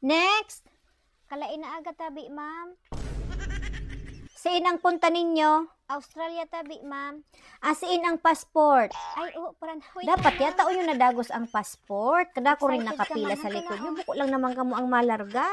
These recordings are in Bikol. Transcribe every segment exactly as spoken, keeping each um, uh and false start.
Next! Kalain na aga tabi, ma'am. Siin ang punta ninyo? Australia tabi, ma'am. Asiin ang passport? Ay, oo, paran. Uy, Dapat ma'am. Yata o yung nadagos ang passport. Kadako rin Excited ka, nakapila ma'am. Sa Hantun likod na, nyo. Oh. Buko lang naman kamo ang malarga.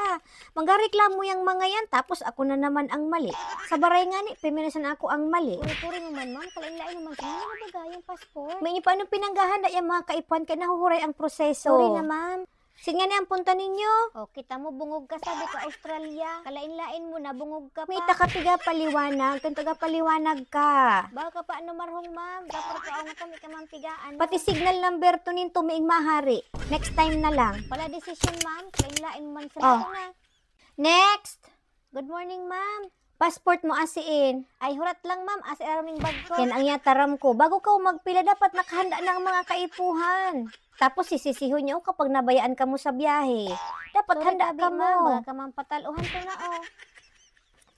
Manggareklamo yang mga yan, tapos ako na naman ang mali. Sa baray nga ni, piminisan ako ang mali. Puri-puri mo man, ma'am. Kalain-lain mo man. Sino na ba yung passport? May inyo paano pinanggahanda yung mga kaipuhan kaya nahuhuray ang proseso? Sorry na, ma'am. Sige nga ni ang punta ninyo. Oh, kita mo, bungog ka, sabi ka, Australia. Kalain-lain mo na, bungog ka pa. May takatiga paliwanag, kung taga paliwanag ka. Baka pa ano marhong, ma'am. Dapat ka ang kami ka, ma'am, tigaan. Pati signal number two ninto, maing mahari. Next time na lang. Pala decision, ma'am. Kalain-lain mo man sa Oh. Nato na. Next! Good morning, ma'am. Passport mo asiin? Ay, hurat lang, ma'am. Asi araming bag ko. Yan ang yataram ko. Bago ka magpila, dapat nakahanda na ang mga kaipuhan. Tapos sisisihon niyo kapag nabayaan ka mo sa biyahe. Dapat Sorry, handa tabi, ka ma'am. Mo. Baka ka, ma'am, pataluhan ko na, oh.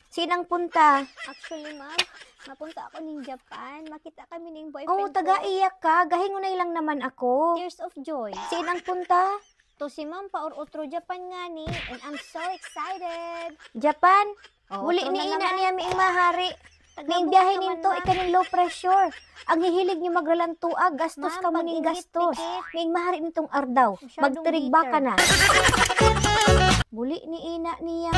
Sinang punta? Actually, ma'am, mapunta ako ning Japan. Makita kami ning boyfriend Oo, ko. Taga-iyak ka. Gahingunay lang naman ako. Tears of joy. Sinang punta? To si Ma'am pa or otro Japan ngani, and I'm so excited. Japan? Oh, Buli otro ni na ina naman. Niya may mahari. Taga May biyahe Bukid ninto, naman, ma'am. Ikaning low pressure. Ang hihilig niyo magralantua, gastos Ma'am, ka mo ning pag-inggit-pikit. Gastos. May mahari nitong ardaw. Masyadong Magtirigba ka bitter. Na. Buli ni ina niya.